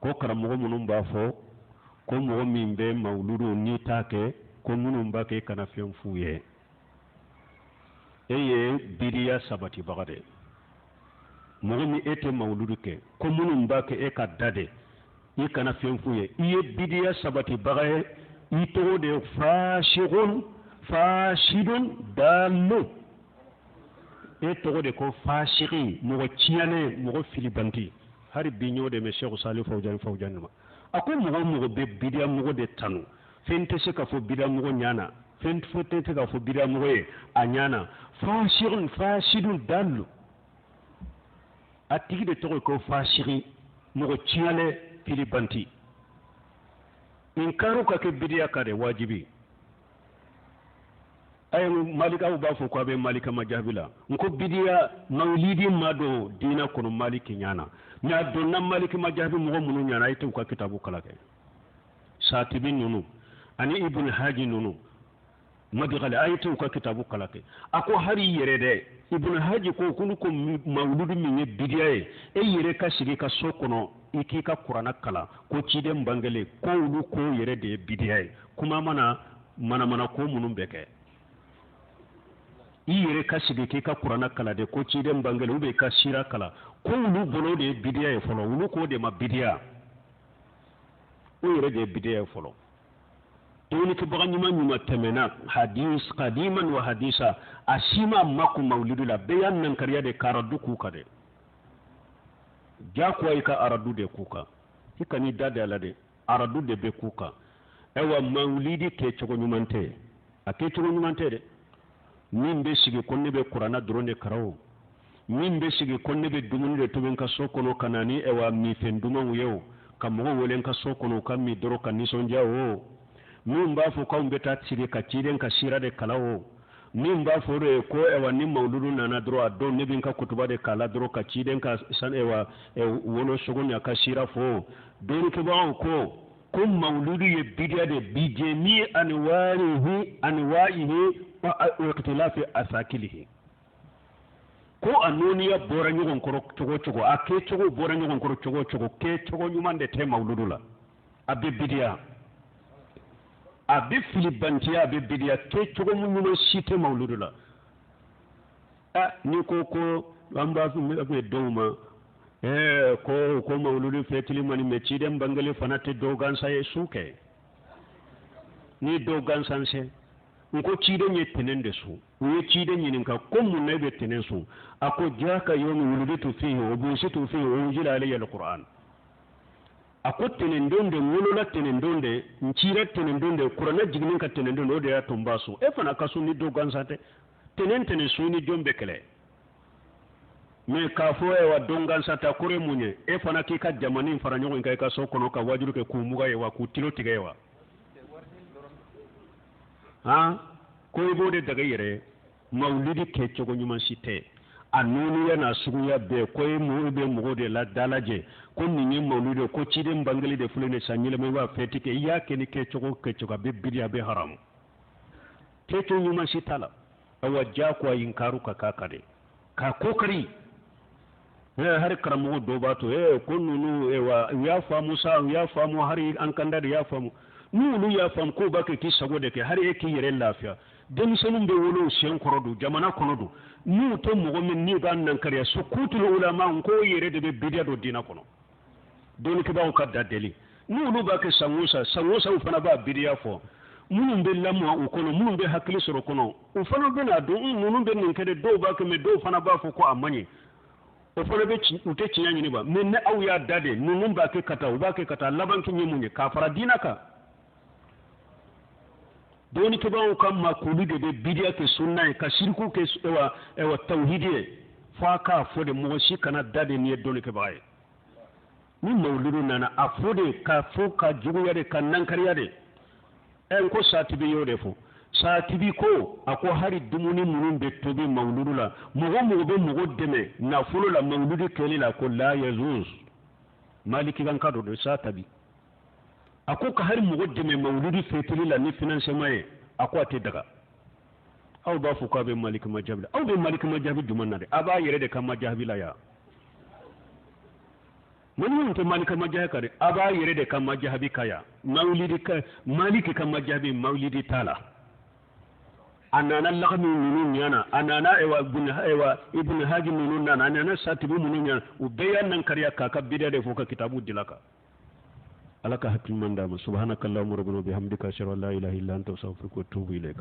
Ko karamɔgɔ minnu b'a fɔ ko mɔgɔ min bɛ mawuludu n'i t'a kɛ, ko minnu b'a kɛ, kana fɛn f'u ye. E ye bidiya sabatibaga de ye. Mɔgɔ min e tɛ mawuludu kɛ, ko minnu b'a kɛ, e ka da de, i kana fɛn f'u ye. I ye bidiya sabatibaga ye. I tɔgɔ de ye fasikun fasidun dalu. E tɔgɔ de ko fasiki, mɔgɔ tiɲɛnen, mɔgɔ filibanti. Hali bi n y'o de mɛn Sɛku Sali Fawujani Fawujani ma. A ko mɔgɔ o mɔgɔ bɛ bidiya mɔgɔ de tanu, fɛn tɛ se ka fɔ bidiya mɔgɔ ɲɛ na, fɛn tɛ se ka fɔ bidiya mɔgɔ ye a ɲɛ na. Fasikun fasidun dalu, a tigi de tɔgɔ ye ko fasiki, mɔgɔ tiɲɛlen, filibanti. Inkaru ka kɛ bidiya kan de wajibi. Ayi, malikaw b'a fɔ ko a bɛ malika majabi la. N ko bidiya mawulidi ma don diinɛ kɔnɔ maliki ɲɛ na, mɛ a donna maliki majabi mɔgɔ minnu ɲɛ na, a ye t'u ka kitabu kalan kɛ. Satibi ninnu ani Ibn Haji ninnu madigali, a ye t'u ka kitabu kalan kɛ. A ko hali i yɛrɛ dɛ, Ibn Haji ko k'olu ko mawuludu min ye bidiya ye, e yɛrɛ ka sigi ka so kɔnɔ, i k'i ka kuranna kalan ko ciden bangelen, ko olu ko yɛrɛ de ye bidiya ye. Kuma mana manamana ko minnu bɛ kɛ, i yɛrɛ ka sigi k'i ka kuranna kalan de ko ciden bangelen, ou bien i ka sira kalan, ko olu bolo de ye bidiya ye fɔlɔ. Olu k'o de ma bidiya, o yɛrɛ de ye bidiya ye fɔlɔ. Dɔnnikɛbaga ɲuman ɲuman tɛmɛna hadis kadiman wa hadisa, a si ma makun mawulidu la. Bɛɛ y'a nankariya de k'aradu k'u kan dɛ. Jagoya i ka aradu de k'u kan, i kan'i da de a la dɛ, aradu de bɛ k'u kan. Ayiwa, mawulidi kɛcogo ɲuman tɛ, a kɛcogo ɲuman tɛ dɛ. Min bɛ sigi ko ne bɛ kuranna dɔrɔn de karan o, min bɛ sigi ko ne bɛ dumuni de tobi n ka so kɔnɔ ka na ni ayiwa minfɛn dumanw ye o, ka mɔgɔw wele n ka so kɔnɔ u ka min dɔrɔn ka nisɔndiya o, min b'a fɔ k'anw bɛ taa sigi ka ciden ka sira de kalan o, min b'a fɔ de ko ayiwa ni mawuludu nana dɔrɔn, a don ne bɛ n ka kutuba de k'a la dɔrɔn ka ciden ka san ayiwa wolosogo ni a ka sira fɔ. Dɔnnikɛbagaw ko mawuludu ye bidiya de bi jemi anwarihi anwaihi wa ikhtilafi asakilihi. Ko a nɔɔniya bɔra ɲɔgɔn kɔrɔ cogo o cogo, a kɛcogo bɔra ɲɔgɔn kɔrɔ cogo o cogo, kɛcogo ɲuman de tɛ mawuludu la. A bɛ bidiya, a bɛ filibantiya, a bɛ bidiya. Kɛcogo ɲuman si tɛ mawuludu la. N'i ko ko an b'a fɔ dɔw ma ko mawuludu fɛtili man ɲi, mɛ ciden bangeli fana tɛ dɔw gansan ye. Su kɛ ni dɔw gansan se. N ko ciden ye tɛnɛn de sun. U ye ciden ɲininka ko mun na e bɛ tɛnɛn sun? A ko jaka yomi wuluditu fihi wa busitu fihi wa unzila alayya alquran. A ko tɛnɛndon de, n wolola tɛnɛndon de, n cira tɛnɛndon de, kuranɛ jiginni ka tɛnɛndon de, o de y'a to n b'a sun. E fana ka sun ni dɔ gansan tɛ. Tɛnɛn tɛnɛn sun ni jɔn bɛ kɛlɛ? Mɛ k'a fɔ ayiwa don gansan ta kɔrɔ ye mun ye? E fana k'i ka jamani fara ɲɔgɔn kan i ka so kɔnɔ ka wajulu kɛ k'u muga ye wa, k'u tilo tigɛ ye wa? Han, ko i b'o de daga i yɛrɛ ye. Mawulidi kɛcogo ɲuman si tɛ, a nɔɔniya n'a suguya bɛɛ. Ko e mɔgɔw bɛ mɔgɔw de la dalajɛ ko nin ye mawulidi ye, ko ciden bangeli de filɛ nin san yɛlɛma, i b'a fɛti kɛ. I y'a kɛ ni kɛcogo kɛcogo, a bɛ bidi, a bɛ haramu. Kɛcogo ɲuman si t'a la. Awa, jagoya inkaru ka k'a kan de, k'a ko kari. Hari karamɔgɔ dɔw b'a to ko ninnu wa, u y'a faamu sa, u y'a faamu, hari an kanda de y'a faamu. N'olu y'a faamu k'u b'a kɛ k'i sago de kɛ, hari e k'i yɛrɛ lafiya. Denmisɛnninw bɛ wolo sen kɔrɔ don jamana kɔnɔ don, n'u tɛ mɔgɔ min n'i b'a nankariya sukutul ulama, n k'o yɛrɛ de bɛ bidiya don diinɛ kɔnɔ. Dɔnnikɛbaaw ka da deli, n'olu b'a kɛ san o san, san o san u fana b'a bidiya fɔ. Minnu bɛ lamɔ u kɔnɔ, minnu bɛ hakili sɔrɔ kɔnɔ, u fana bɛna dɔn ninnu bɛ nin kɛ de. Dɔw b'a kɛ, mɛ dɔw fana b'a fɔ ko a man ɲi. O fana bɛ u tɛ tiɲɛ ɲini ba. Mɛ ni aw y'a da de, ninnu b'a kɛ ka taa, u b'a kɛ ka taa, laban kɛ ye mun ye? K'a fara diinɛ kan. Dɔnnikɛbaaw ka makuli de bɛ bidiya kɛ sunna ye, ka siriku kɛ ɛwa tawhidi ye. F'a k'a fɔ de, mɔgɔ si kana da de n'i ye dɔnnikɛbaga ye. Ni mawuludu nana, a fɔ de, k'a fɔ ka juguya de, ka nankariya de. N ko Satibi y'o de fɔ. Satibi ko, a ko hali dumuni minnu bɛ tobi mawuludu la, mɔgɔ mɔgɔ bɛ mɔgɔ dɛmɛ nafolo la mawuludu kɛli la, ko la yajuz. Maliki kan ka don Satabi, a ko ka hali mɔgɔ dɛmɛ mawuludu fɛtili la ni financement ye, a ko a tɛ daga. Aw b'a fɔ k'a bɛ maliki majabi la, aw bɛ maliki majabi jumɛn na dɛ? A b'a yɛrɛ de ka majabi la yan. Maliyɛnw tɛ maliki ka majahabi kan dɛ, a b'a yɛrɛ de ka majahabi kan yan. Mawulidi ka maliki ka majahabi mawulidi t'a la. A nana lagami ninnu ɲana, a nana ewa bun ewa ibn haji ninnu nana, a nana satibi minnu ɲana, u bɛɛ y'a nankariya k'a ka bida de fɔ ka kitabu dila kan. Ala ka hakili ɲuman d'a ma. Subhanakallahumma rabbana bihamdika, ashhadu an la ilaha illa anta, astaghfiruka wa atubu ilayk.